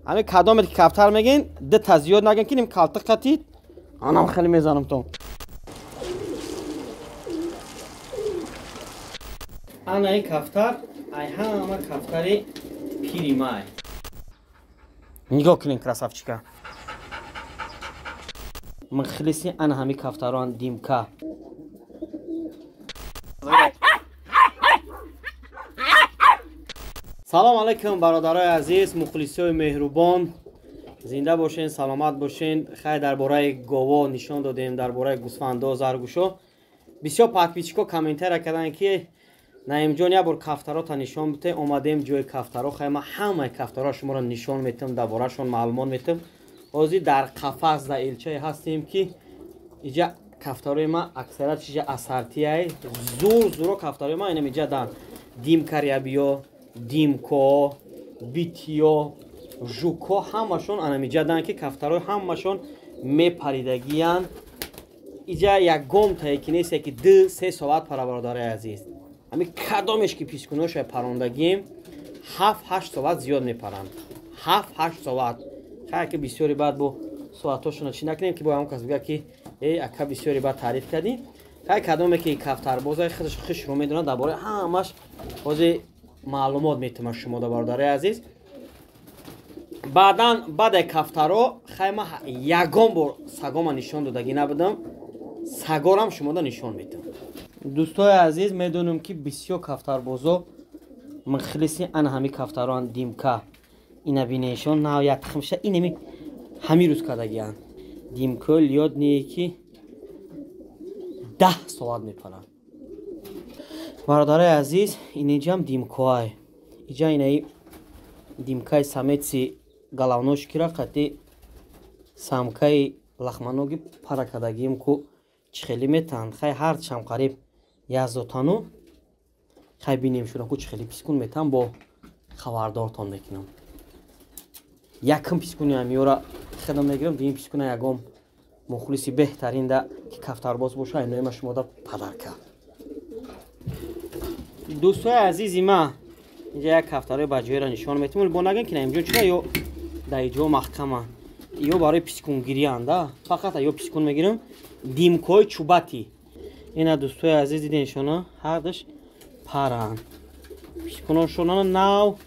Ҳамин кадомет ки кафтар мегин, ду та зиёд нагин ки ним калтиқ қатид, анам хеле мезанам то. Ана ин кафтар, ай ҳама кафтари пири май. Нигоҳ кунин красавчика. Мухлиси ана ҳами кафтароан Димка. Салом алейкум бародарои азиз, мухлисои меҳрубон. Зинда бошен, саломат бошен. Хай дар бораи гово нишон додем, дар бораи гӯсфандо, заргӯшо. Бисёр подписчико комментария карданд ки Наимҷон як бор кафтарота нишон бите. Омадем ҷои кафтаро. Хай ман ҳамаи кафтаро шуморо нишон метам, дар борашон маълумот метам. Ҳозир дар қафас дар элчае ҳастем ки иҷа кафтарои ман аксарият иҷа ассортияй. Зур зуро кафтарои ман инам иҷа дан. Димкарябиё, Димко, Битиё, Жуко ҳамашон анамиҷа дан ки кафтарои ҳамашон мепаридагиянд. Иҷа ягон тае ки несте ки 2-3 соат пара бародарои азиз. Ҳамин кадомеш ки пискуноша парондагим 7-8 соат зиёд мепаранд. 7-8 соат. Хайр ки бисёри баъд бо соатҳошона чӣ накунем ки бо ҳамон кас бигӯяд ки эй ака бисёри баъд таъриф кардӣ. Хайр кадоме ки кафтарбоза худаш хушро медонад дар бораи ҳамаш ҳозир маълумот метавонам шумо да бародарои азиз. Баъдан баъде кафтаро хай ман ягон бор сагома нишон додагӣ набудам, сагорам шумода нишон метавам. Дӯстои азиз, медонам ки бисёр кафтарбозо мухлиси ана ҳами кафтароан Димка. Ина бинешон нав як тухмша инами ҳами рӯз кардагианд. Димко лёдные ки 10 соат мепаранд. Бародарои азиз, инҷам димкоай. Иҷа инаи димкаи самеци головножкира қати самкаи лахманоги пара кардагием ку чӣ хеле метаҳанд. Хай ҳарчам қариб язотану хай бинем шуда ку чӣ хеле пискун метаҳанд, бо хабардортон мекунам. Якм пискуни ҳамиёра хедам мегирам, дуюм пискуна ягон мухлиси беҳтаринда ки кафтарбоз боша, иноима шумода падарка. Дӯстои азизи ман, инҷа як кафтарои баҷоиро нишон метавонем. Бо нагӯем ки Наимҷон чиро ё дар иҷо маҳкама, ё барои пискунгирианд, фақат ё пискун мегирам. Димкои чӯбати. Ина дӯстои азиз диден шуно, ҳардаш паранд. Пискуношонро нав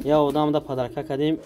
я одамда падарка кардем.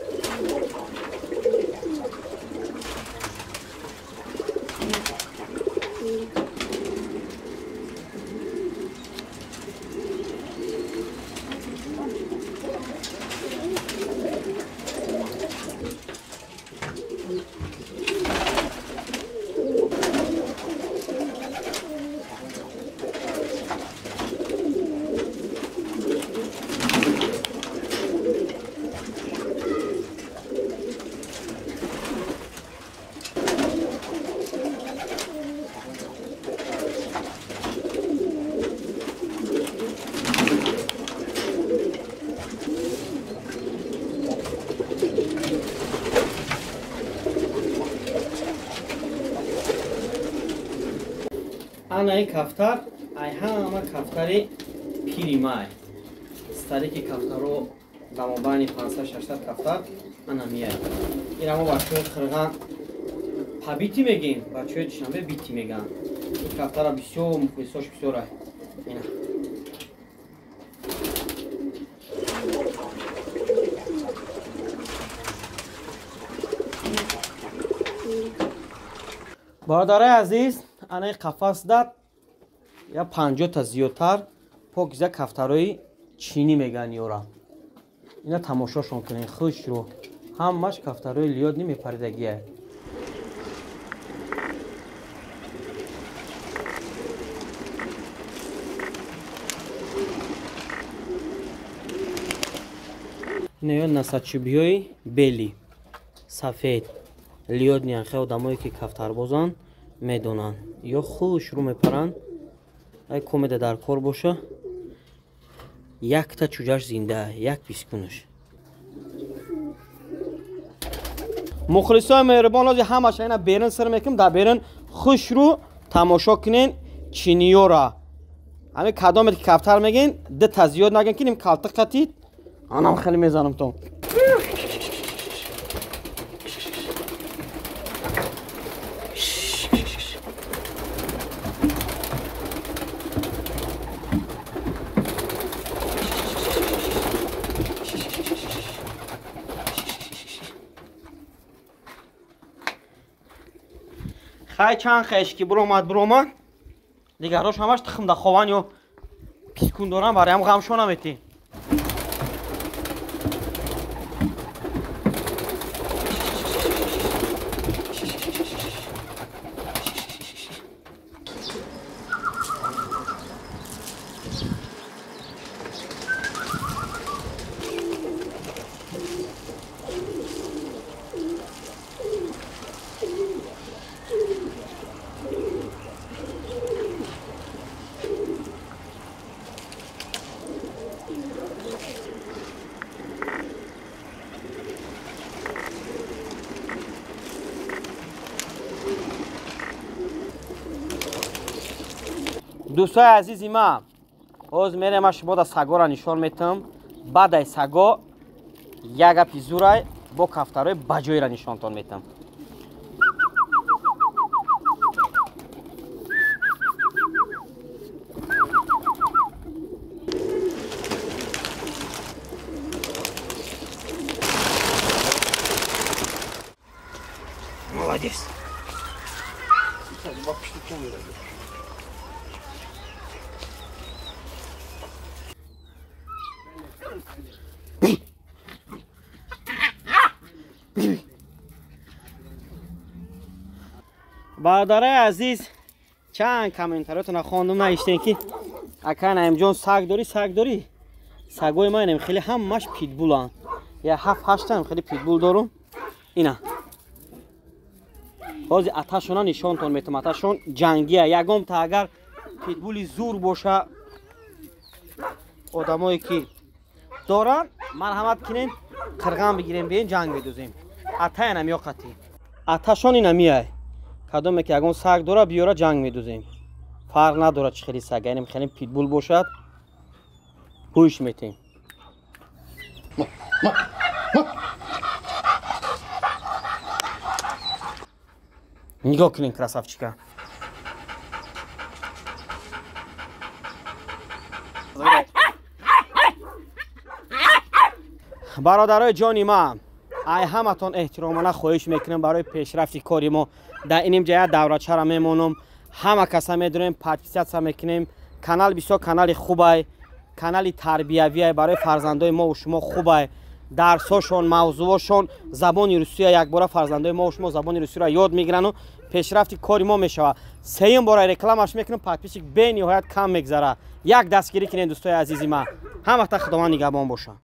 Ана ин кафтар, ай ҳама кафтари пири май. Старики кафтаро дар мобайни 500-600 кафтар ана мияй. Ира мо бачаҳои қирған пабити мегем, бачаҳои Душанбе бити меган. Ин кафтара бисёр мухлисош бисёр ай. Ина. Бародарои азиз, ана ин қафас дад я 50 та зиёдтар покиза кафтарои чинӣ меган ёра. Ина тамошошон кунен хушро. Ҳамаш кафтарои лёдни мепаридагия. Ина ё насачубиёи бели сафед лёдниан. Хе одамое ки кафтарбозанд медонанд, ё хушрӯ мепаранд. Ай комеда дар кор боша, якта чӯҷаш зинда, як пискунаш. Мухлисои меҳрубон, ҳозир ҳамаша ина берин сир мекунем, дар берин хушрӯ тамошо кунен чиниёра. Ҳамин кадомет ки кафтар мегин, ду та зиёд нагин ки ним калтиқ қатид, анам хеле мезанам то. Хай чанд хеш ки буромад буромад. Дигарош ҳамаш тухмда хован ё пискун доран, барои ҳам ғамшо наметӣ. Дӯстои азизи ман, ҳозир мерем ман шумо да сагоро нишон метам. Баъд ай саго як гапи зурай бо кафтарои баҷоиро нишонтон метам. Молодец. Бародарои азиз, чанд комментариётона хондум, навиштем ки ака Наимҷон саг дорӣ, саг дорӣ. Сагои ман инам хеле ҳамаш питбуланд. Я 7-8 там хеле питбул дорум. Ина. Ҳозир аташона нишонтон метам. Аташон ҷангия. Ягонта агар питбули зур боша, одамое ки доранд, марҳамат кинен, қирған бигирем, биен ҷанг медузем. Атаянам ёқати. Аташон инамияй. Кадоме ки ягон саг дора, биёра ҷанг медузем. Фарқ надорад чӣ хели саг, яъне хеле питбул бошад, ҳуш метем. Нигоҳ кунем красавчика. Бародарои ҷони ман, ай ҳаматон эҳтиромона хоҳиш мекунем барои пешрафти кори мо. Дар иним ҷая даврачара мемонам, ҳама каса медонем, подписаться мекунем. Канал бисёр канали хубай, канали тарбиявиай, барои фарзандои мо ва шумо хубай. Дарсошон, мавзӯошон забони русия, якбора фарзандои мо ва шумо забони русияро ёд мегирану пешрафти кори мо мешавад. Сеюм бора рекламаш мекунем, подписчик бениҳоят кам мегзара. Як дастгирӣ кунем, дӯстои азизи ман. Ҳамата Худованд нигаҳбон боша.